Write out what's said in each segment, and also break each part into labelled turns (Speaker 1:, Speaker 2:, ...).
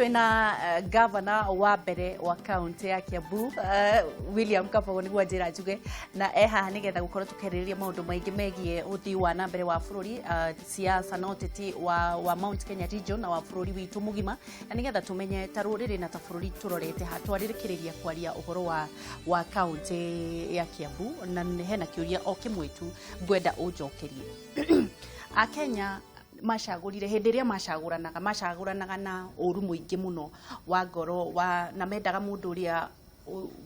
Speaker 1: Twina governor wa mbere wa kaunti ya Kiambu, William Kabogo nĩguo njĩra njuge, na e haha nĩgetha gũkorwo tũkĩarĩrĩria maũndũ maingĩ megiĩ ũthii wa na mbere wa bũrũri, siasa na ũteti wa Mount Kenya region na wa bũrũri witũ mũgima, na nĩgetha tũmenye ta rũrĩrĩ na ta bũrũri tũrorete ha. Twarĩkĩrĩria kwaria ũhoro wa kaunti ya Kiambu, na hena kĩũria o kĩmwe tu ngwenda ũnjokerie. Akenya macagũrire hĩndĩ ĩrĩa macagũranaga na ũru mũingĩ mũno wa ngoro wa na mendaga mũndũ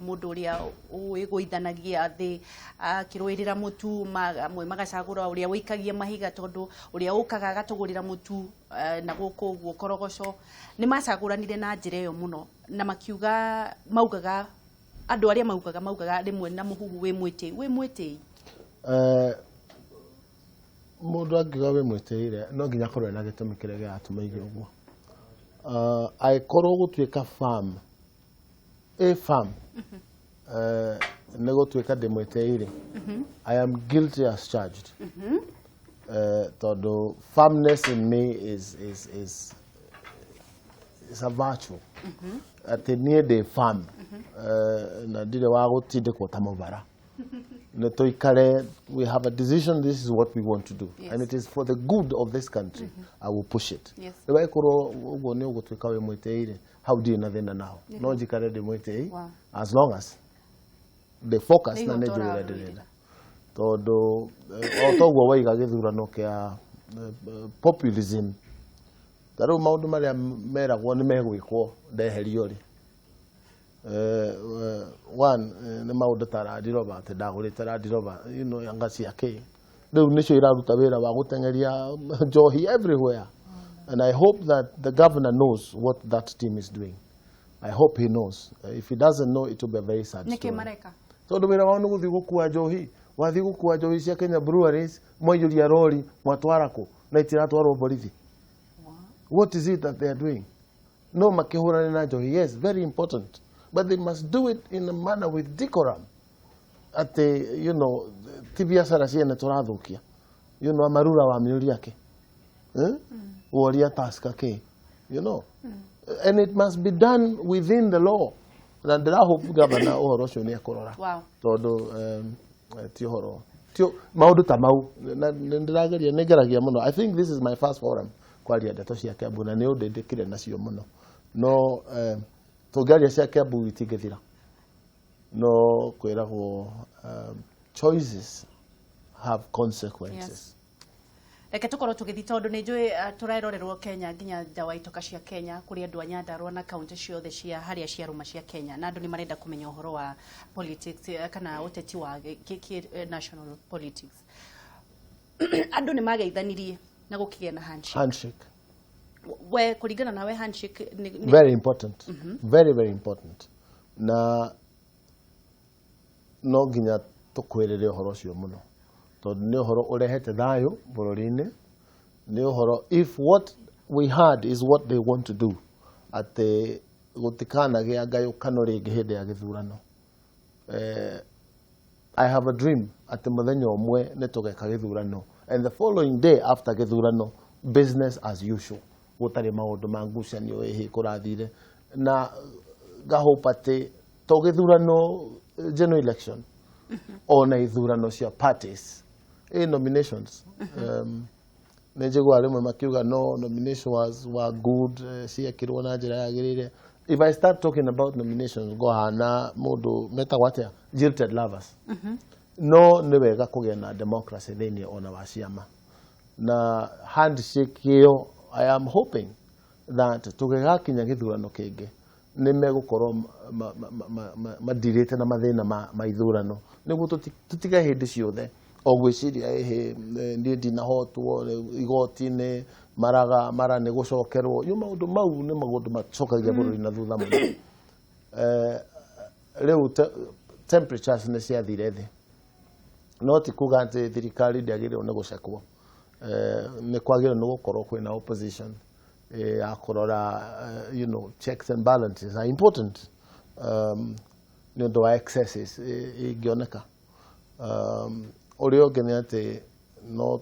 Speaker 1: ũrĩa wĩgũithanagia thĩ akĩrũĩrĩra mũtu. Amwe magacagũra ũrĩa wĩikagia mahiga, tondũ ũrĩa ũkaga agatũgũrĩra mũtu na gũkũ ũguo korogoco. Nĩ macagũranire na njĩra ĩyo mũno na makiuga, maugaga, andũ arĩa maugaga rĩmwe na mũhuhu wĩ mwĩtĩi, wĩ mwĩtĩi.
Speaker 2: Mũndũ angiuga wĩ mwĩtĩire, no nginya akorwo ena gĩtũmi kĩrĩa kĩratũma aige ũguo. Angĩkorwo gũtuĩka firm ĩ firm, nĩ gũtuĩka ndĩ mwĩtĩire, I am guilty as charged, tondũ firmness in me is a virtue, atĩ niĩ ndĩ firm, na ndirĩ wa gũtindĩkwo ta mũbara. Nĩ tũikare, we have a decision, this is what we want to do, and it is for the good of this country, I will push it. Rĩu angĩkorwo ũguo nĩ ũgũtuĩka wĩ mwĩtĩire, hau ndirĩ na thĩna naho, no njikare ndĩ mwĩtĩi as long as ndĩ focus
Speaker 1: Nĩ
Speaker 2: na nĩ
Speaker 1: ihoto
Speaker 2: njũĩ ũrĩa
Speaker 1: ũrarũĩrĩra.
Speaker 2: Ndĩrenda, tondũ o toguo waiga gĩthurano kĩa populism, ta rĩu maũndũ marĩa meragwo nĩ megwĩkwo ndeherio rĩ, one, nĩ maũndũ ta Land Rover, atĩ ndagũrĩte Land Rover, anga cia kĩ, rĩu nĩcio iraruta wĩra wa gũteng'eria njohi everywhere. And I hope that the governor knows what that team is doing. I hope he knows. If he doesn't know, it will be a very sad
Speaker 1: Nĩkĩ
Speaker 2: story.
Speaker 1: mareka?
Speaker 2: Tondũ wĩra wao nĩ gũthiĩ gũkua njohi. Wathiĩ gũkua njohi cia Kenya Breweries, mwaiyũria rori, mwatwara kũ na itiratwarwo borithi? What is it that they are doing? No makĩhũrane na njohi, yes, very important, but they must do it in a manner with decorum, atĩ ti biacara ciene tũrathũkia. Amarura wamĩũria kĩ, eh? Woria taska kĩ, and it must be done within the law, na ndĩrahope governor ũhoro ũcio nĩ ekũrora, tondũ ti ũhoro ti maũndũ ta mau, na nĩ ndĩrageria, nĩ ngeragia mũno. I think this is my first forum kwaria ndeto cia Kiambu, na nĩ ũndũ ndĩkire nacio mũno, no tũngĩaria cia Kiambu itingĩthira, no kwĩragwo choices have consequences.
Speaker 1: Yes. Reke tũkorwo tũgĩthiĩ, tondũ nĩ njũĩ tũrerorerwo Kenya nginya nja wa itoka cia Kenya, kũrĩ andũ a Nyandarua na kaunti ciothe cia harĩa ciarũma cia Kenya, na andũ nĩ marenda kũmenya ũhoro wa politics, kana ũteti wa national politics. Andũ nĩ mageithanirie na gũkĩgĩa na handshake.
Speaker 2: Handshake.
Speaker 1: We kũringana nawe, handshake nĩ
Speaker 2: Very important, very very important, na no nginya tũkwĩrĩre ũhoro ũcio mũno, tondũ nĩ ũhoro ũrehete thayũ bũrũri-inĩ. Nĩ ũhoro, if what we had is what they want to do, atĩ gũtikanagĩa ngayũkano rĩngĩ hĩndĩ ya gĩthurano. I have a dream atĩ mũthenya ũmwe nĩ tũgeka gĩthurano, and the following day after gĩthurano, business as usual, gũtarĩ maũndũ ma ngucanio ĩhĩ kũrathire, na ngahope atĩ to gĩthurano, general election, ona ithurano cia parties, nominations, nĩ njiguaga rĩmwe makiuga no nomination were good, ciekirwo na njĩra yagĩrĩire. If I start talking about nominations, ngũhana mũndũ metagwo atĩa, jilted lovers. No nĩ wega kũgĩa na democracy thĩinĩ ona wa ciama, na handshake ĩyo, I am hoping that tũgĩgakinya gĩthurano kĩngĩ nĩ megũkorwo madirĩte na mathĩna ma ithurano, nĩguo tũtige hĩndĩ ciothe o gwĩciria ĩhĩ niĩ ndinahotwo igoti-inĩ, maraga mara nĩ gũcokerwo yo. Maũndũ mau nĩ maũndũ macokagia bũrũri na thutha mũno. Rĩu temperatures nĩ ciathire thĩ, no ti kuga atĩ thirikari ndĩagĩrĩirwo nĩ gũcekwo. Nĩ kwagĩrĩirwo nĩ gũkorwo kwĩna opposition ya kũrora. Checks and balances are important, nĩ ũndũ wa excesses ingĩoneka. Ũrĩa ũngĩ nĩ atĩ no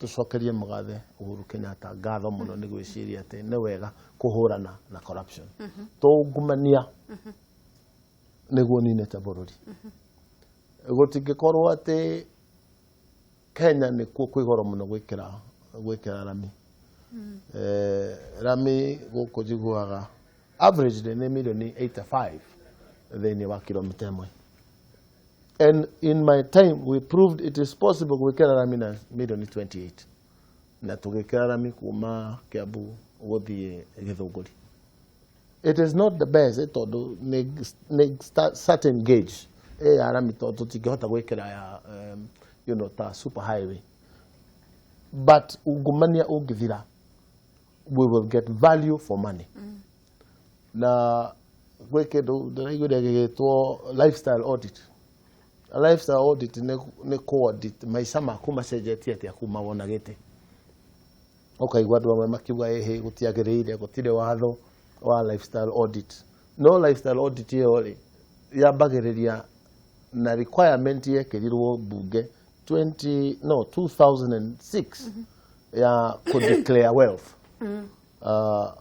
Speaker 2: Tũcokerie mũgathe Uhuru Kenyatta ngatho mũno nĩ gwĩciria atĩ nĩ wega kũhũrana na corruption. Tũngumania nĩguo ninĩte bũrũri. Gũtingĩkorwo atĩ Kenya nĩkuo kwĩ goro mũno gwĩkĩra rami. Rami gũkũ njiguaga average nĩ mirioni 85 thĩinĩ wa kilomita ĩmwe. And in my time we proved it is possible gwĩkĩra rami na mirioni 28, na tũgĩkĩra rami kuma Kiambu gũthiĩ Gĩthũngũri. It is not the best, tondũ nĩ certain gauge ĩ ya rami, tondũ tũtingĩhota gwĩkĩra ya ta super highway, but ungumania ũngĩthira, we will get value for money. Na gwĩ kĩndũ ndĩraiguire gĩgĩtwo lifestyle audit. Lifestyle audit nĩ kũ-audit maica maku macenjetie atĩa kuma wona gĩtĩ. Ũkaigua andũ amwe makiuga ĩhĩ, gũtiagĩrĩire, gũtirĩ watho wa lifestyle audit. No lifestyle audit ĩyo rĩ, yambagĩrĩria na requirement yekĩrirwo mbunge 20, no 2006 ya kũ-declare wealth.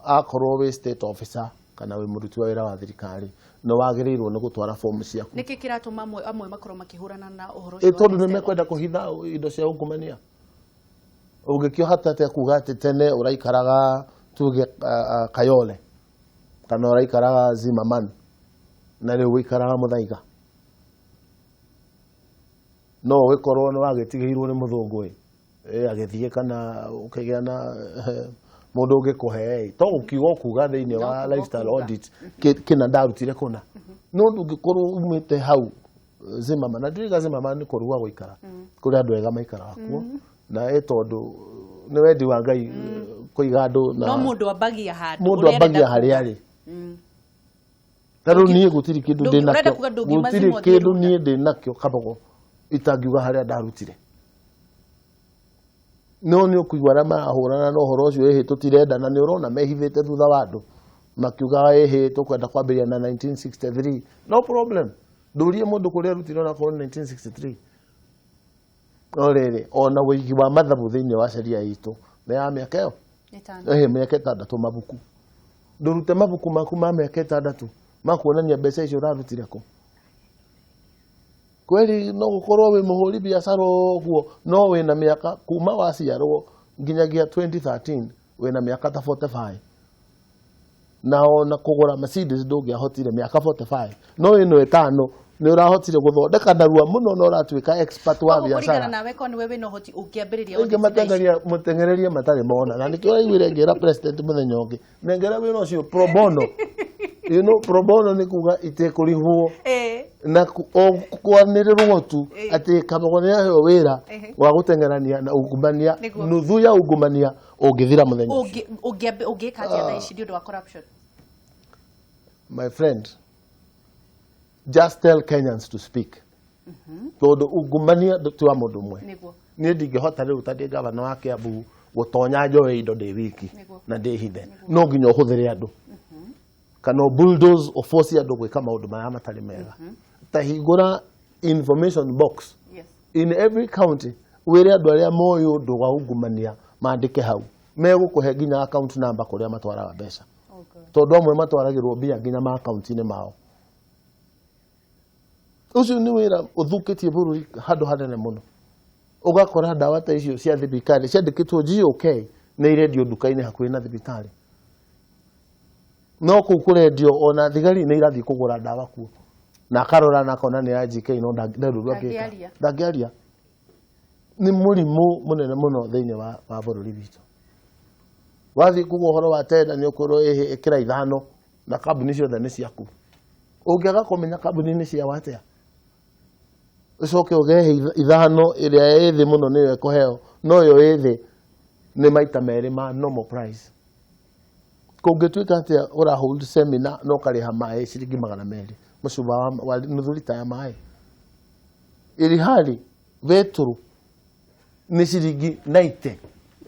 Speaker 2: Akorwo wĩ state officer kana wĩ mũruti wa wĩra wa thirikari, nĩ wagĩrĩirwo nĩ gũtwara fomu ciaku.
Speaker 1: Nĩkĩ kĩratũma amwe makorwo makĩhũrana na ũhoro ũcio wa
Speaker 2: Tondũ nĩ
Speaker 1: lifestyle
Speaker 2: mekwenda
Speaker 1: audit?
Speaker 2: Kũhitha indo cia ungumania. Ũngĩkĩhota atĩa kuga atĩ tene ũraikaraga, tuge, Kayole kana ũraikaraga Zimmerman, na rĩu ũikaraga Mũthaiga? No ũgĩkorwo nĩ wagĩtigĩirwo nĩ mũthũngũ ĩ agĩthiĩ, kana ũkĩgĩa na mũndũ ũngĩkũhe ĩ, to gũkiuga ũkuga thĩinĩ
Speaker 1: No
Speaker 2: wa
Speaker 1: kuga
Speaker 2: lifestyle
Speaker 1: ũkuga.
Speaker 2: audit kĩna ndarutire kũna. No ndũngĩkorwo umĩte hau Zimmerman, na ndiriga Zimmerman nĩ kũruga gũikara kũrĩ andũ ega maikaraga kuo, na ĩ tondũ nĩ wendi wa Ngai kũiga andũ na
Speaker 1: No mũndũ ambagia handũ
Speaker 2: mũndũ
Speaker 1: ũrĩa
Speaker 2: ambagia
Speaker 1: arenda
Speaker 2: harĩa
Speaker 1: kuga.
Speaker 2: arĩ. Ta rĩu niĩ gũtirĩ kĩndũ ndĩ
Speaker 1: Ũrenda
Speaker 2: nakĩo
Speaker 1: kuga ndũngiuma
Speaker 2: gũtirĩ
Speaker 1: Zimmerman
Speaker 2: kĩndũ
Speaker 1: ũthiĩ
Speaker 2: niĩ ndĩ nakĩo Kabogo itangiuga harĩa ndarutire. No nĩ ũkũigua arĩa marahũrana na ũhoro ũcio, ĩhĩ, tũtirenda, na nĩ ũrona mehithĩte thutha wa andũ makiuga ĩhĩ, tũkwenda kwambĩrĩria na 1963. No problem, ndũrie mũndũ kũrĩa arutire onakorwo nĩ 1963. No rĩrĩ, ona ũigi wa mathabu thĩinĩ wa sheria itũ nĩ ya mĩaka ĩyo
Speaker 1: 5.
Speaker 2: Ĩhĩ, mĩaka 6 mabuku. Ndũrute mabuku maku ma mĩaka 6 ma kuonania mbeca icio ũrarutire kũ. Kweli no gũkorwo wĩ mũhũri biacara ũguo, no wĩna mĩaka kuma waciarwo nginyagia 2013 wĩna mĩaka ta 45, na ona kũgũra Mercedes ndũngĩahotire mĩaka 45, no ĩno 5 nĩ ũrahotire gũthondeka narua mũno na ũratuĩka expert wa
Speaker 1: Koguo kũringana
Speaker 2: biacara.
Speaker 1: Nawe ko nĩwe wĩna ũhoti ũngĩambĩrĩria
Speaker 2: Ingĩ
Speaker 1: audit thaa ici?
Speaker 2: matengeria mũteng'ererie matarĩ mona, na nĩkĩo ũraiguire ngĩra president mũthenya ũngĩ, nengera wĩra ũcio pro bono. Pro bono nĩ kuga itekũrĩhwo na o kwanĩrĩrwo tu atĩ Kabogo nĩ aheo wĩra wa gũteng'erania na ungumania. Nuthu ya ungumania ũngĩthira mũthenya ũcio.
Speaker 1: Ũngĩka atĩa thaa ici nĩ ũndũ wa corruption?
Speaker 2: My friend, just tell Kenyans to speak, tondũ ungumania ti wa mũndũ ũmwe. Niĩ ndingĩhota rĩu ta ndĩ gavana wa Kiambu gũtonya njoe indo ndĩ wiki na ndĩhithe. No nginya ũhũthĩre andũ kana bulldoze, ũforce andũ gwĩka maũndũ marĩa matarĩ mega, ta hingũra information box in every county, wĩre andũ arĩa moĩ ũndũ wa ungumania mandĩke hau, megũkũhe nginya account number kũrĩa matwaraga mbeca.
Speaker 1: Oh God.
Speaker 2: Tondũ amwe matwaragĩrwo mbia nginya ma akaunti-inĩ mao. Ũcio nĩ wĩra ũthũkĩtie bũrũri handũ hanene mũno. Ũgakora ndawa ta icio cia thibitarĩ ciandĩkĩtwo GOK nĩ irendio nduka-inĩ hakuhĩ na thibitarĩ, no kũu kũrendio ona thigari nĩ irathiĩ kũgũra ndawa kuo, na akarora na akona nĩ ya GK, no ndarĩ ũndũ angĩka.
Speaker 1: Ndangĩaria.
Speaker 2: Ndangĩaria. Nĩ mũrimũ mũnene mũno thĩinĩ wa bũrũri witũ. Wathiĩ kuga ũhoro wa tenda, nĩ ũkwĩrwo ĩhĩ, ĩkĩra 5 na kambuni ciothe nĩ ciaku. Ũngĩaga kũmenya kambuni nĩ ciao atĩa, ũcoke ũgehe 5, ĩrĩa ĩ thĩ mũno nĩyo ĩkũheo, no ĩyo ĩ thĩ nĩ maita merĩ ma normal price. Kũngĩtuĩka atĩa ũra hold seminar na ũkarĩha maĩ ciringi 200 mũcuba wa nuthu rita ya maĩ, ĩrĩ harĩ betũrũ nĩ ciringi 90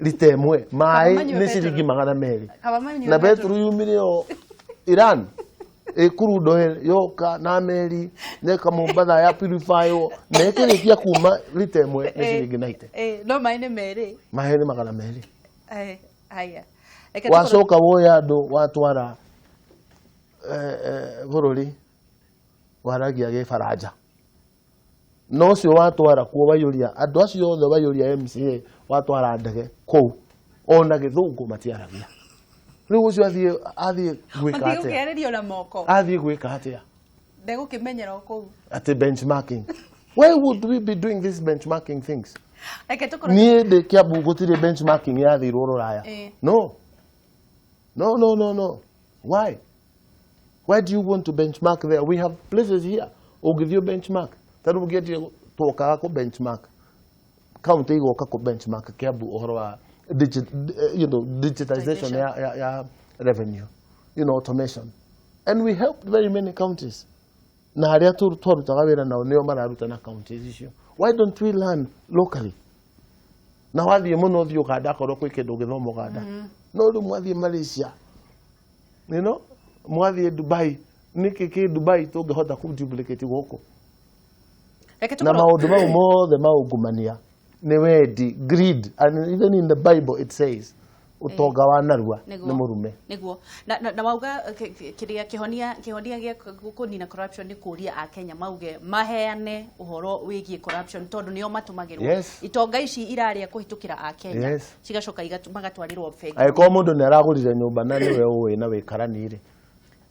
Speaker 2: rita ĩmwe, maĩ
Speaker 1: Kaba manyue
Speaker 2: nĩ
Speaker 1: betũrũ.
Speaker 2: ciringi 200.
Speaker 1: Kaba manyue
Speaker 2: Na
Speaker 1: betũrũ.
Speaker 2: Betũrũ yumire o Iran ĩ crude oil yoka na meri. Neka Mombatha ya purifywo na ĩkĩrĩkia kuma rita ĩmwe nĩ ciringi 90.
Speaker 1: No maĩ nĩ merĩ.
Speaker 2: Maĩ nĩ 200.
Speaker 1: Haya. Reke tũkorwo-
Speaker 2: Wacoka woya andũ watwara bũrũri waragia gĩbaranja, no ũcio watwara kuo waiyũria andũ acio othe, waiyũria MCA, watwara ndege kũu, ona gĩthũngũ matiaragia. Rĩu ũcio athiĩ gwĩka
Speaker 1: Mathiĩ
Speaker 2: atĩa?
Speaker 1: gũkĩarĩrio na moko.
Speaker 2: Athiĩ gwĩka atĩa?
Speaker 1: Ndegũkĩmenyera o kũu.
Speaker 2: Atĩ benchmarking, why would we be doing this benchmarking things?
Speaker 1: Reke tũkorwo
Speaker 2: Niĩ ndĩ Kiambu, gũtirĩ benchmarking yathirwo rũraya. No, no, no, no, no. Why do you want to benchmark there? We have places here ũngĩthiĩ benchmark. Ta rĩu ũngĩendire twokaga kũ benchmark, county igoka kũ benchmark Kiambu ũhoro wa digitization ya revenue, automation, and we helped very many counties, na harĩa twarutaga wĩra nao nĩo mararuta na counties icio. Why don't we learn locally? Na wathiĩ mũno ũthiĩ Ũganda, akorwo kwĩ kĩndũ ũgĩthoma Ũganda. No rĩu mwathiĩ Malaysia, mwathiĩ Dubai, nĩkĩ kĩ Dubai tũngĩhota kũ duplicate gũkũ?
Speaker 1: Reke
Speaker 2: Na
Speaker 1: tũkorwo
Speaker 2: maũndũ mau mothe maungumania nĩ wendi, greed, and even in the Bible it says ũtonga wa narua nĩ mũrume.
Speaker 1: Niguo na wauga kĩrĩa kĩhonia gĩa kũnina corruption nĩ kũria akenya mauge maheane ũhoro wĩgiĩ corruption, tondũ nĩo matũmagĩrwo itonga ici irarĩa kũhĩtũkĩra akenya, cigacoka magatwarĩrwo bengi.
Speaker 2: Angĩkorwo mũndũ nĩ aragũrire nyũmba na nĩwe ũĩ na wĩ karani rĩ,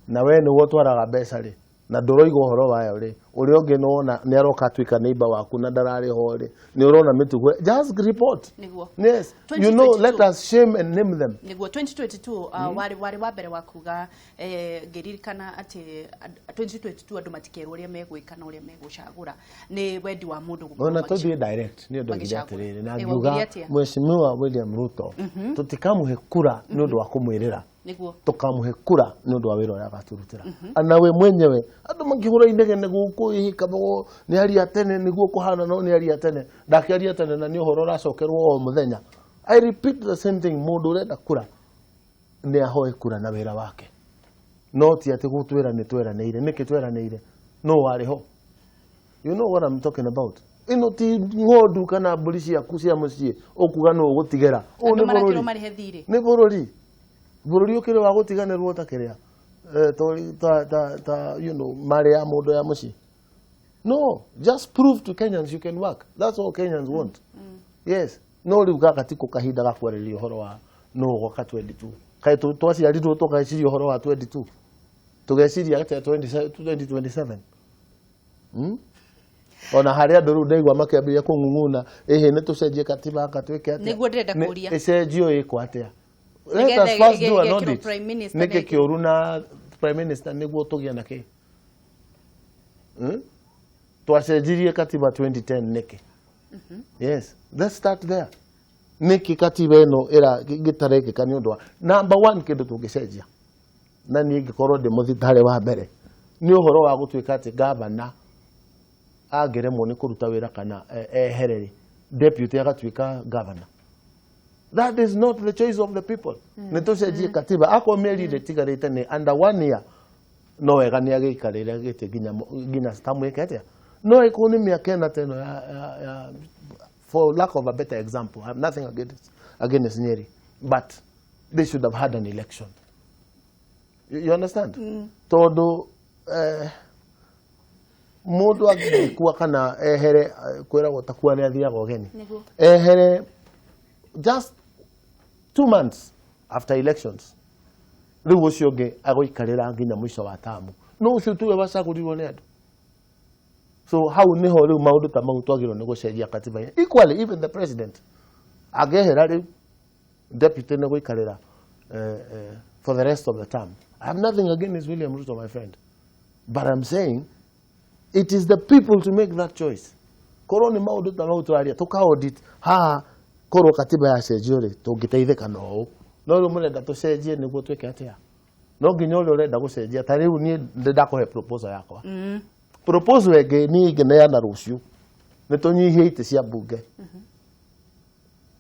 Speaker 2: na we nĩwe ũtwaraga mbeca rĩ, na ndũroiga ũhoro wayo rĩ, ũrĩa ũngĩ nĩwona nĩ aroka atuĩka neighbor waku na ndararĩho rĩ, nĩ ũrona mĩtugo, just report. Yes,
Speaker 1: 2022.
Speaker 2: let us shame and name them.
Speaker 1: Niguo 2022 warĩ wa mbere wa kuga, ngĩririkana atĩ 2022 andũ matikerwo ũrĩa megwĩka na ũrĩa megũcagũra, nĩ wendi wa mũndũ gũkorwo
Speaker 2: Ona tũthiĩ direct, nĩ ũndũ oigire
Speaker 1: magĩcagũra.
Speaker 2: atĩrĩrĩ na
Speaker 1: Waugire
Speaker 2: ngiuga
Speaker 1: atĩa?
Speaker 2: Mheshimiwa William Ruto tũtikamũhe kura nĩ ũndũ wa kũmwĩrĩra, tũkamũhe kura nĩ ũndũ wa wĩra ũrĩa agaturutĩra. Na we mwenyewe andũ makĩhũra inegene gũkũ, ĩhĩ Kabogo nĩ aria tene nĩguo kũhana, no nĩ aria tene, ndakĩaria tene na nĩ ũhoro ũracokerwo o mũthenya. I repeat the same thing, mũndũ ũrenda kura nĩ ahoe kura na wĩra wake, no ti atĩ gũtwĩra nĩ tweranĩire. Nĩkĩ tweranĩire? No warĩ ho. You know what I'm talking about. Ĩno ti ng'ondu kana mbũri ciaku cia mũciĩ ũkuga nũ ũgũtigĩra. Ũyũ
Speaker 1: Andũ
Speaker 2: nĩ
Speaker 1: marakĩrwo
Speaker 2: bũrũri.
Speaker 1: Marĩhe thirĩ.
Speaker 2: Nĩ bũrũri, bũrũri ũkĩrĩ wa gũtiganĩrwo ta kĩrĩa ta marĩ ya mũndũ ya mũciĩ. No, just prove to Kenyans you can work. That's all Kenyans want. Yes. No rĩu gaka tiko kahinda ga kwarĩrĩria ũhoro wa no ũgoka 22. Kaĩ twaciarirwo tũgeciria ũhoro wa 22, tũgeciria atĩa 20 2027? Hmm? Ona harĩa andũ rĩu ndaigua makĩambĩrĩria kũng'ung'una, ĩhĩ nĩ tũcenjie katiba anga twĩke atĩa.
Speaker 1: Nĩguo ndĩrenda kũũria.
Speaker 2: Ĩcenjio ĩkwo atĩa? Let
Speaker 1: Nĩgetha
Speaker 2: us first do an
Speaker 1: ĩgekĩrwo
Speaker 2: audit.
Speaker 1: Prime Minister
Speaker 2: Nĩkĩ
Speaker 1: nĩkĩ?
Speaker 2: kĩũru na prime minister nĩguo tũgĩe na kĩ? Hmm? Twacenjirie katiba 2010 nĩkĩ? Yes, let's start there. Nĩkĩ katiba ĩno ĩra gĩtarekĩka? Nĩ ũndũ wa number one, kĩndũ tũngĩcenjia na niĩ ngĩkorwo ndĩ mũthitarĩ wa mbere nĩ ũhoro wa gũtuĩka atĩ gavana angĩremwo nĩ kũruta wĩra kana ehere rĩ, deputy agatuĩka governor. That is not the choice of the people. Nĩ tũcenjie katiba. Akorwo mĩeri ĩrĩa ĩtigarĩte nĩ under one year, no wega nĩ agĩikarĩre gĩtĩ nginya tamu ĩke atĩa. No ĩkorwo nĩ mĩaka ĩna ta ĩno ya, for lack of a better example, I have nothing against Nyeri, but they should have had an election. You understand? Tondũ mũndũ angĩkua kana ehere, kwĩragwo takua nĩ athiaga ũgeni. Ehere just 2 months after elections, rĩu ũcio ũngĩ agũikarĩra nginya mũico wa tamu, no ũcio tuwe wacagũrirwo nĩ andũ. So hau nĩho rĩu maũndũ ta mau twagĩrĩirwo nĩ gũcenjia katiba. Equally, even the president angĩehera rĩu, deputy nĩ gũikarĩra for the rest of the term. I have nothing against William Ruto, my friend, but I'm saying it is the people to make that choice. Korwo nĩ maũndũ ta mau tũraria, tũka audit haha, korwo katiba yacenjio rĩ, tũngĩteithĩka na ũũ. No rĩu mũrenda tũcenjie nĩguo twĩke atĩa? No nginya ũrĩa ũrenda gũcenjia, ta rĩu niĩ ndĩ ndakũhe proposal yakwa. Proposal ĩngĩ niĩ ingĩneana rũciũ nĩ tũnyihie itĩ cia mbunge,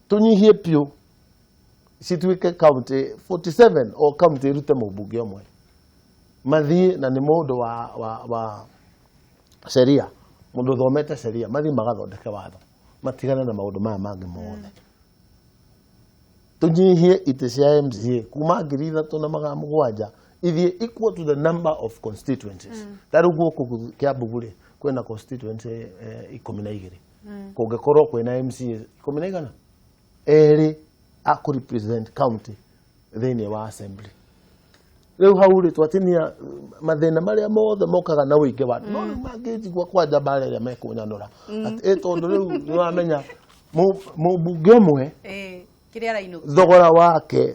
Speaker 2: tũnyihie piũ cituĩke county 47, o county ĩrute mũmbunge ũmwe mathiĩ, na nĩ mũndũ wa Sheria, mũndũ ũthomete sheria, mathiĩ magathondeke watho, matigane na maũndũ maya mangĩ mothe. Tũnyihie itĩ cia MCA kuma 3,700 ithiĩ equal to the number of constituencies. Ta rĩu gũkũ Kiambu rĩ, kwĩna constituency 12. Kũngĩkorwo kwĩna MCA ikũmi na igana erĩ a kũ represent county thĩinĩ wa assembly, rĩu hau rĩ, twatinia mathĩna marĩa mothe mokaga na ũingĩ wa andũ. No rĩu mangĩnjigua kwanja mbara ĩrĩa mekũnyanũra atĩ tondũ rĩu nĩwamenya mũmbunge ũmwe
Speaker 1: Kĩrĩa arainũkia.
Speaker 2: Thogora wake,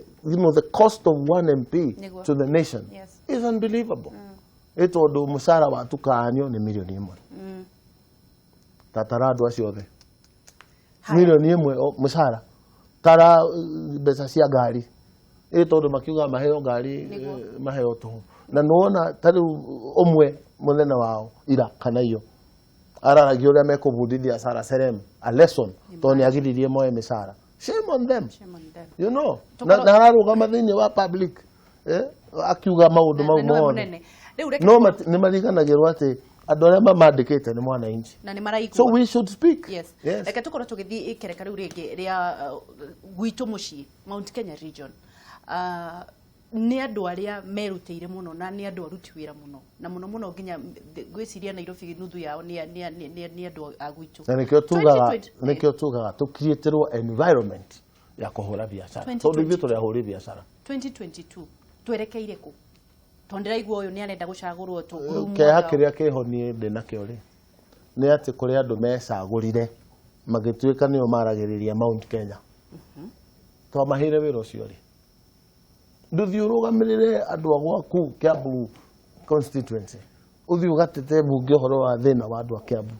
Speaker 2: the cost of one MP to the nation is unbelievable. Ĩ tondũ mũcara wa tukanio nĩ 1 million. Tatara andũ acio othe.
Speaker 1: Haya.
Speaker 2: 1 million mũcara, tara mbeca cia ngari, ĩ tondũ makiuga maheo ngari. Maheo tũhũ, na nĩwona ta rĩu ũmwe mũnene wao ira kana iyo araragia ũrĩa mekũbundithia Sara Serem a lesson tondũ nĩ agiririe moe mĩcara. Shame on them.
Speaker 1: Shame on them.
Speaker 2: Na na ararũgama thĩinĩ wa public, akiuga maũndũ mau
Speaker 1: Na nĩwe
Speaker 2: mothe.
Speaker 1: Mũnene rĩu reke.
Speaker 2: No nĩ mariganagĩrwo atĩ andũ arĩa mamandĩkĩte nĩ mwananchi.
Speaker 1: Na nĩ maraigua.
Speaker 2: So we should speak.
Speaker 1: Yes. Reke tũkorwo tũgĩthiĩ ikereka rĩu rĩngĩ rĩa gwitũ mũciĩ, Mount Kenya region. Nĩ andũ arĩa merutĩire mũno na nĩ andũ aruti wĩra mũno na mũno mũno, nginya ngwĩciria Nairobi nuthu yao nĩ andũ a gwitũ.
Speaker 2: Na nĩkĩo tugaga
Speaker 1: 2020
Speaker 2: nĩkĩo tugaga tũcreatĩrwo environment ya kũhũra biacara, tondũ ithuĩ tũrĩ ahũri biacara.
Speaker 1: 2022 twerekeire kũ? Tondũ ndĩraigua ũyũ nĩ arenda gũcagũrwo tũkuru.
Speaker 2: Kĩeha kĩrĩa kĩho niĩ ndĩ nakĩo rĩ, nĩ atĩ kũrĩ andũ mecagũrire magĩtuĩka nĩo maragĩrĩria Mount Kenya. Twamaheire wĩra ũcio rĩ, ndũthiĩ ũrũgamĩrĩre andũ a gwaku Kiambu constituency, ũthiĩ ũgatete mbunge ũhoro wa thĩna wa andũ a Kiambu.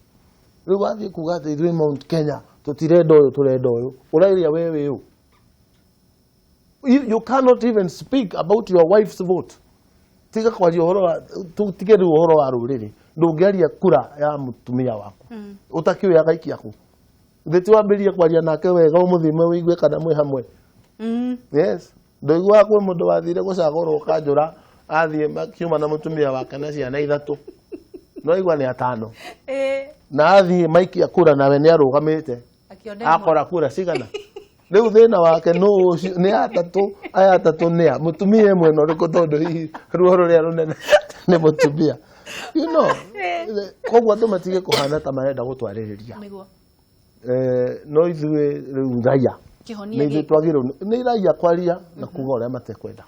Speaker 2: Rĩu wathiĩ kuga atĩ ithuĩ Mount Kenya tũtirenda ũyũ, tũrenda ũyũ, ũrairia we wĩ ũ? You cannot even speak about your wife's vote. Tiga kwaria ũhoro wa tige rĩu ũhoro wa rũrĩrĩ, ndũngĩaria kura ya mũtumia waku ũtakĩũĩ agaikia kũ. Thĩ ti wambĩrĩrie kwaria nake wega, ũmũthime, ũigue kana mwĩ hamwe. Yes, ndũiguaga kwĩ mũndũ wathire gũcagũrwo kanjũra, athiĩ makiuma na mũtumia wake na ciana ithatũ, no igua nĩ atano, na athiĩ maikia kura nawe nĩ arũgamĩte.
Speaker 1: Akĩona ĩmwe.
Speaker 2: Akora kura cigana. Rĩu thĩna wake nũ ũcio? Nĩ atatũ aya, atatũ nĩ a mũtumia ĩmwe na ũrĩkũ? Tondũ hihi ruo rũrĩa rũnene nĩ mũtumia. Koguo andũ matige kũhana ta marenda gũtwarĩrĩria. No ithuĩ rĩu raia
Speaker 1: Kĩhonia
Speaker 2: nĩ ithuĩ
Speaker 1: gĩkĩ.
Speaker 2: twagĩrĩirwo nĩ raia kwaria na kuga ũrĩa matekwenda.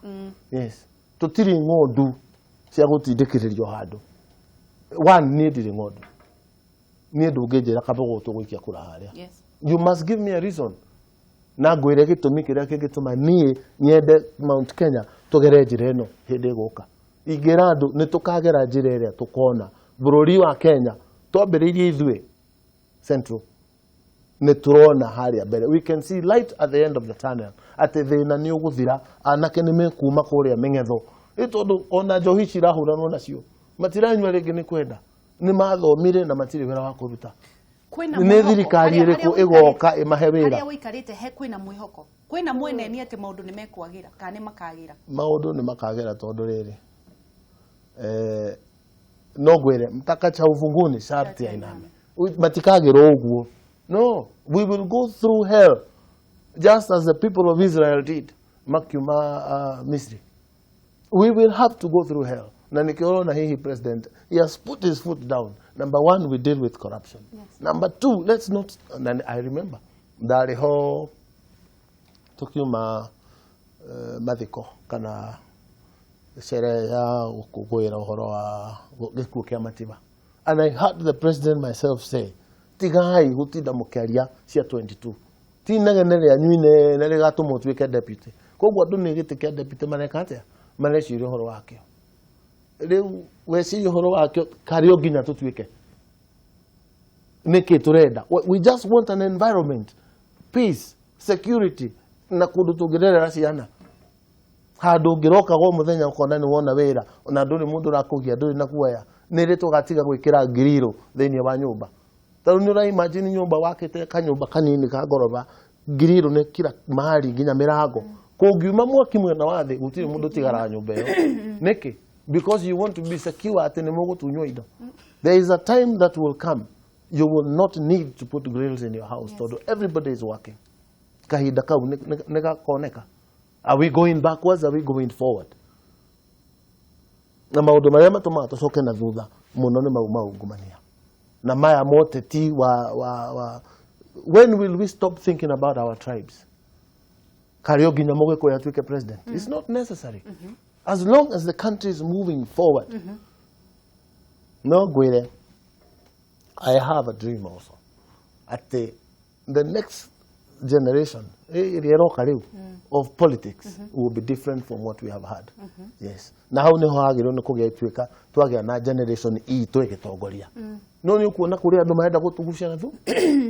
Speaker 2: Yes, tũtirĩ ng'ondu cia gũtindĩkĩrĩrio handũ. One, niĩ ndirĩ ng'ondu. Niĩ ndũngĩnjĩra Kabogo tũgũikia kura harĩa. You must give me a reason na ngwĩre gĩtũmi kĩrĩa kĩngĩtũma niĩ nyende Mount Kenya tũgere njĩra ĩno. Hĩndĩ ĩgũka ingĩra andũ nĩ tũkagera njĩra ĩrĩa tũkona bũrũri wa Kenya twambĩrĩirie ithuĩ Central, nĩ tũrona harĩa mbere, we can see light at the end of the tunnel, atĩ thĩna nĩ ũgũthira, anake nĩ mekuma kũrĩa mĩng'etho, ĩ tondũ ona njohi cirahũranwo nacio matiranyua rĩngĩ, nĩ kwenda nĩ mathomire na matirĩ wĩra wa kũruta.
Speaker 1: Kwĩna
Speaker 2: Nĩ
Speaker 1: mwĩhoko.
Speaker 2: thirikari ĩrĩkũ ĩgoka ĩmahe wĩra?
Speaker 1: Harĩa ũikarĩte he kwĩna mwĩhoko, kwĩna mweneni atĩ maũndũ nĩ mekwagĩra kana nĩ makagĩra?
Speaker 2: Maũndũ nĩ makagĩra, tondũ rĩrĩ, no ngwĩre mtakacha uvunguni sharti ainame. Matikagĩrwo ũguo. No we will go through hell just as the people of Israel did makiuma Misri. We will have to go through hell, na nĩkĩo ũrona hihi president, he has put his foot down. Number one, we deal with corruption. Number two, let's not, and I remember ndarĩ ho tukiuma mathiko kana sherehe ya gũkũngũĩra ũhoro wa gĩkuũ kĩa Matiba, and I heard the president myself say, "Tigai gũtinda mũkĩaria cia 22, ti inegene rĩanyu inene rĩgatũma ũtuĩke deputy." Koguo andũ nĩ gĩtĩ kĩa deputy mareka atĩa, mareciria ũhoro wakĩo. Rĩu weciria ũhoro wakĩo karĩ o nginya tũtuĩke nĩkĩ tũrenda. We just want an environment, peace, security, na kũndũ tũngĩrerera ciana, handũ ũngĩrokaga o mũthenya ũkona nĩ wona wĩra, ona ndũrĩ mũndũ ũrakũgia, ndũrĩ na guoya. Nĩ rĩ tũgatiga gwĩkĩra ngiriro thĩinĩ wa nyũmba? Tarĩu nĩ ũra imagine nyũmba wakĩte kanyũmba kanini ka ngoroba, ngiriro nĩ kila mahali nginya mĩrango. Kũngiuma mwaki mwena wa thĩ, gũtirĩ mũndũ ũtigaraga nyũmba ĩyo. Nĩkĩ? Because you want to be secure atĩ nĩ mũgũtunywo indo. There is a time that will come you will not need to put grills in your house, tondu everybody is working. Kahinda kau nĩ gakoneka. Are we going backwards? Are we going forward? Na maũndũ marĩa matũmaga tũcoke na thutha mũno nĩ mau maungumania na maya moteti wa when will we stop thinking about our tribes? Karĩ nginya Mũgĩkũyũ atuĩke president? It's not necessary as long as the country is moving forward. No ngwĩre, I have a dream also atĩ the next generation ĩrĩa ĩroka rĩu of politics will be different from what we have had. Yes, na hau nĩho hagĩrĩirwo nĩ kũgĩa ituĩka twagĩa na generation itũ ĩgĩtongoria. No nĩ ũkuona kũrĩ andũ marenda gũtugucia na thu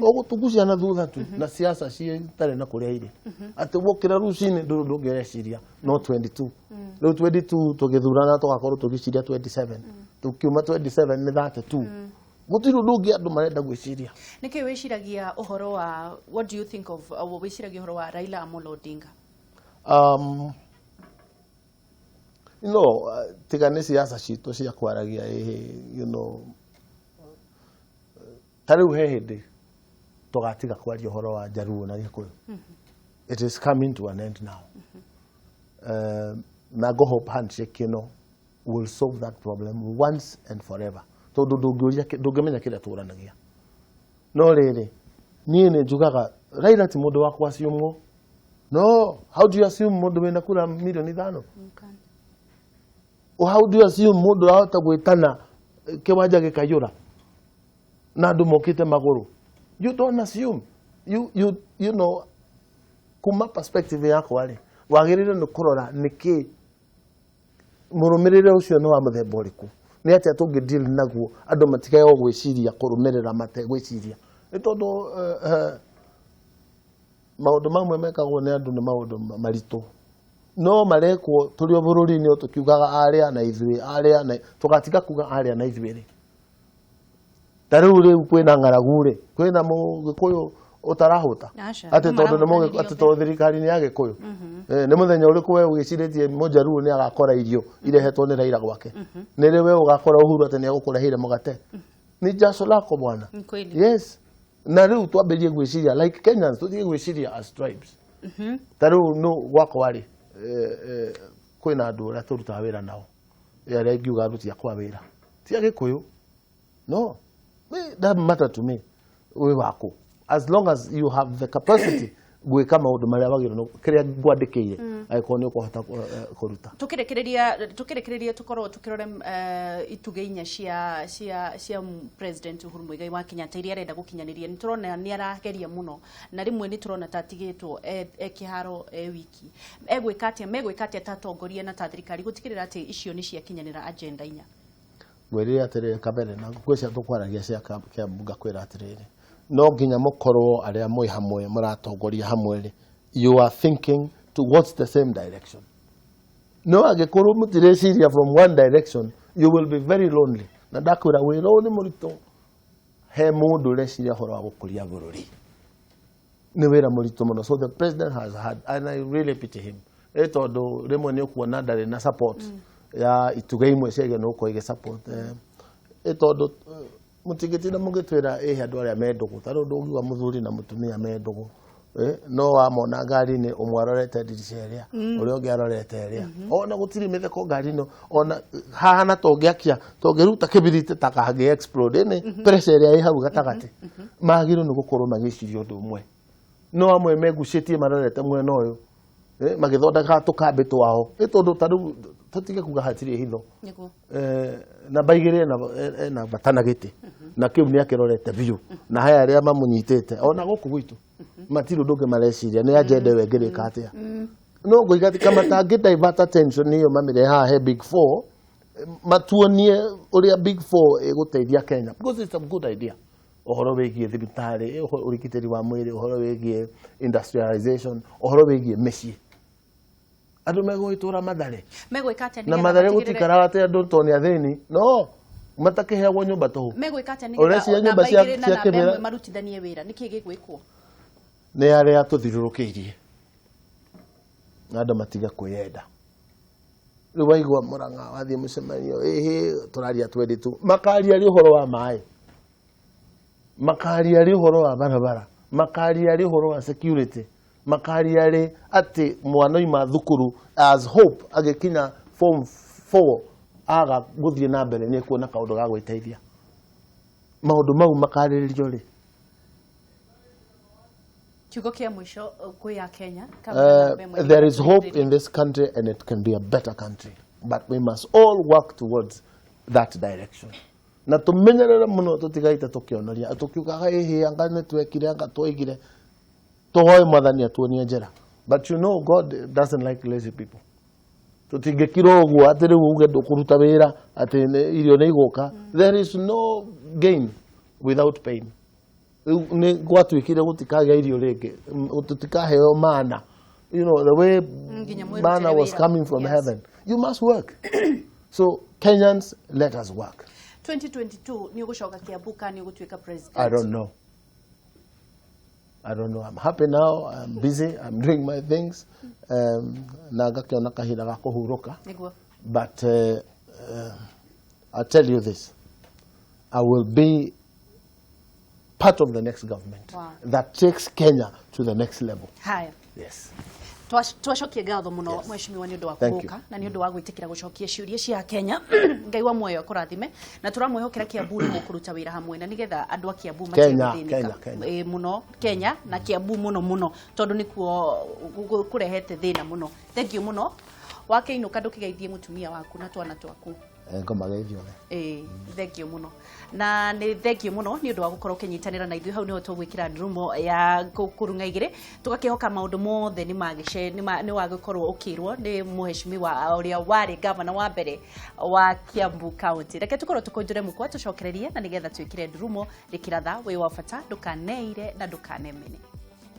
Speaker 2: o gũtugucia na thutha tu na siasa citarĩ na kũrĩa irĩ, atĩ wokĩra rũcinĩ ndũrĩ ũndũ ũngĩ ũreciria no 22. Rĩu 22 tũgĩthurana tũgakorwo tũgĩciria 27, tũkiuma 27 nĩ 32. Gũtirĩ ũndũ ũngĩ andũ marenda gwĩciria.
Speaker 1: Nĩkĩ wĩciragia ũhoro wa, what do you think of, wĩciragia ũhoro wa Raila Amolo Odinga?
Speaker 2: Tiga nĩ siasa citũ cia kwaragia ĩhĩ, ta rĩu he hĩndĩ tũgatiga kwaria ũhoro wa Njaruo na Gĩkũyũ. It is coming to an end now. Na go hope handshake ĩno will solve that problem once and forever, tondũ ndũngĩũria ndũngĩmenya kĩrĩa tũranagia. No rĩrĩ, niĩ nĩ njugaga Raila ti mũndũ wa kwasiumwo. No how do you assume mũndũ wĩna kura 5 milioni? How do you assume mũndũ arahota gwĩtana kĩwanja gĩkaiyũra na andũ mokĩte magũrũ? You don't assume. You kuma perspective yakwa rĩ, wagĩrĩirwo nĩ kũrora nĩkĩ mũrũmĩrĩre ũcio nĩ wa mũthemba ũrĩkũ, nĩ atĩa tũngĩ deal naguo andũ matigage gwĩciria kũrũmĩrĩra mategwĩciria, nĩ tondũ maũndũ mamwe mekagwo nĩ andũ nĩ maũndũ maritũ no marekwo tũrĩ o bũrũri-inĩ o tũkiugaga arĩa na ithuĩ, arĩa na tũgatiga kuga arĩa na ithuĩ rĩ. Ta rĩu kwĩna ng'aragu rĩ, kwĩna Mũgĩkũyũ ũtarahũta?
Speaker 1: Aca,
Speaker 2: atĩ tondũ nĩ
Speaker 1: marahũtanĩrio.
Speaker 2: Atĩ tondũ thirikari nĩ ya Gĩkũyũ. Nĩ mũthenya ũrĩkũ we wĩcirĩtie Mũjaruo nĩ agakora irio irehetwo nĩ Raila gwake? Nĩ rĩ we ũgakora Uhuru atĩ nĩ agũkũreheire mũgate? Ni jasho lako, bwana.
Speaker 1: Ni kweli.
Speaker 2: Yes, na rĩu twambĩrĩrie gwĩciria like Kenyans, tũtige gwĩciria as tribes. Ta rĩu no gwakwa rĩ, kwĩna andũ arĩa tũrutaga wĩra nao, arĩa ingiuga aruti akwa wĩra ti Agĩkũyũ. No me, doesn't matter to me wĩ waku, as long as you have the capacity gwĩka maũndũ marĩa wagĩrĩirwo kĩrĩa ngwandĩkĩire, angĩkorwo nĩ ũkũhota kũruta.
Speaker 1: Tukĩrĩkĩrĩria tũkorwo tũkĩrore itugĩ inya cia President Uhuru Muigai wa Kenyatta iria arenda gũkinyanĩria. Nĩ tũrona nĩ arageria mũno na rĩmwe nĩ tũrona ta atigĩtwo e kĩharo e wiki. Egwĩka atĩa, megwĩka atĩa ta atongoria na ta thirikari gũtigĩrĩra atĩ icio nĩ ciakinyanĩra agenda inya?
Speaker 2: Ngwĩrire atĩrĩrĩ kabere na ngwĩcia tũkwaragia cia Kiambu, ngakwĩra atĩrĩrĩ, no nginya mũkorwo arĩa mwĩ hamwe mũratongoria hamwe rĩ, you are thinking towards the same direction. No angĩkorwo mũtireciria from one direction, you will be very lonely. Na ndakwĩra wĩra ũyũ nĩ mũritũ. He mũndũ ũreciria ũhoro wa gũkũria bũrũri nĩ wĩra mũritũ mũno. So the president has had, and I really pity him, ĩ tondũ rĩmwe nĩ ũkuona ndarĩ na support ya itugĩ imwe ciagĩrĩirwo nĩ gũkorwo igĩ support, ĩ tondũ mũtingĩtinda mũgĩtwĩra ĩhĩ andũ arĩa me ndũgũ. Ta rĩu ndũngiuga mũthuri na mũtumia me ndũgũ, no wamona ngari-inĩ, ũmwe arorete ndirica ĩrĩa, ũrĩa ũngĩ arorete ĩrĩa, ona gũtirĩ mĩtheko ngari-inĩ, ona hahana tũngĩakia tũngĩruta kĩbiriti ta kangĩ explode nĩ pressure ĩrĩa ĩ hau gatagatĩ. Magĩrĩirwo nĩ gũkorwo magĩciria ũndũ ũmwe, no amwe megucĩtie marorete mwena ũyũ, magĩthondeka tũkambĩ twao, ĩ tondũ ta rĩu tũtige kuga hatirĩ hitho.
Speaker 1: Nĩguo.
Speaker 2: Namba 2 ena bata na gĩtĩ na kĩu nĩ akĩrorete biũ, na haya arĩa mamũnyitĩte ona gũkũ gwitũ matirĩ ũndũ ũngĩ mareciria, nĩ agenda ĩyo ĩngĩrĩka atĩa. No ngũiga atĩ kama tangĩ divert attention ĩyo mamĩrehe haha he Big Four, matuonie ũrĩa Big Four ĩgũteithia Kenya, because it's a good idea, ũhoro wĩgiĩ thibitarĩ, ũrigitĩri wa mwĩrĩ, ũhoro wĩgiĩ industrialization, ũhoro wĩgiĩ mĩciĩ, andũ megũgĩtũra Mathare.
Speaker 1: Megwĩka atĩa
Speaker 2: Na
Speaker 1: nĩgetha
Speaker 2: Mathare
Speaker 1: matigĩrĩre-
Speaker 2: gũtikaraga atĩ andũ tondũ nĩ athĩni no matakĩheagwo nyũmba tũhũ.
Speaker 1: Megwĩka atĩa
Speaker 2: Ũreciria
Speaker 1: nĩgetha
Speaker 2: nyũmba
Speaker 1: namba 2 na
Speaker 2: cia
Speaker 1: namba
Speaker 2: kĩmera-
Speaker 1: 1 marutithanie wĩra? Nĩkĩ gĩgwĩkwo?
Speaker 2: Nĩ arĩa tũthiũrũrũkĩirie na andũ matige kwĩyenda. Rĩu waigua Mũrang'a wathiĩ mũcemanio, ĩhĩ, tũraria 22, makaria rĩ ũhoro wa maĩ, makaria rĩ ũhoro wa barabara, makaria rĩ ũhoro wa security, makaria rĩ atĩ mwana oima thukuru as hope agĩkinya form 4 aga gũthiĩ na mbere nĩ ekuona kaũndũ ga gwĩteithia. Maũndũ mau makarĩrĩrio rĩ?
Speaker 1: Kiugo kĩa mũico kwĩ ya Kenya.
Speaker 2: There is hope in this country and it can be a better country, but we must all work towards that direction, na tũmenyerere mũno tũtigaite tũkĩonoria tũkiugaga ĩhĩ, anga nĩ twekire, anga twoigire. Tũhoe Mwathani atuonie njĩra, but you know God doesn't like lazy people. Tũtingĩkira ũguo atĩ rĩu uge ndũkũruta wĩra atĩ irio nĩ igũka. There is no gain without pain. Rĩu nĩ gwatuĩkire gũtikagĩa irio rĩngĩ, tũtikaheo mana, you know the way
Speaker 1: nginya mwĩrutĩre
Speaker 2: manna was
Speaker 1: wĩra.
Speaker 2: Coming from heaven. You must work. So Kenyans, let us work.
Speaker 1: 2022 nĩ ũgũcoka Kiambu kana nĩ ũgũtuĩka president?
Speaker 2: I don't know. I don't know. I'm happy now. I'm busy. I'm doing my things. Na ngakiona kahinda ga kũhurũka.
Speaker 1: Nĩguo.
Speaker 2: But I'll tell you this. I will be part of the next government that takes Kenya to the next level.
Speaker 1: Haya.
Speaker 2: Yes.
Speaker 1: Twacokie ngatho mũno, mheshimiwa, nĩ ũndũ wa
Speaker 2: Thank you.
Speaker 1: kũgũka na nĩ ũndũ wa gwĩtĩkĩra gũcokia ciũria cia Kenya. Ngai wa muoyo akũrathime, na tũramwĩhokera Kiambu nĩ mũkũruta wĩra hamwe na nĩgetha andũ a Kiambu
Speaker 2: Kenya,
Speaker 1: matige
Speaker 2: Kenya,
Speaker 1: gũthĩnĩka.
Speaker 2: Kenya.
Speaker 1: Ĩ, mũno Kenya na Kiambu mũno mũno, tondũ nĩkuo kũrehete thĩna mũno. Thank you mũno. Wakĩinũka ndũkĩgeithie mũtumia waku na twana twaku.
Speaker 2: Ngomageithio othe.
Speaker 1: Ĩĩ, thank you mũno, na nĩ thank you mũno nĩ ũndũ wa gũkorwo ũkĩnyitanĩra na ithuĩ. Hau nĩho tũgwĩkĩra ndurumo ya kũrung'a igĩrĩ, tũgakĩhoka maũndũ mothe nĩ magĩce nĩ wagĩkorwo ũkĩrwo nĩ mũheshimiwa ũrĩa warĩ gavana wa mbere wa Kiambu County. Reke tũkorwo tũkũnjũre mũkwa, tũcokererie na nĩgetha twĩkĩre ndurumo. Rĩkĩratha wĩ wa bata, ndũkaneire na ndũkanemene.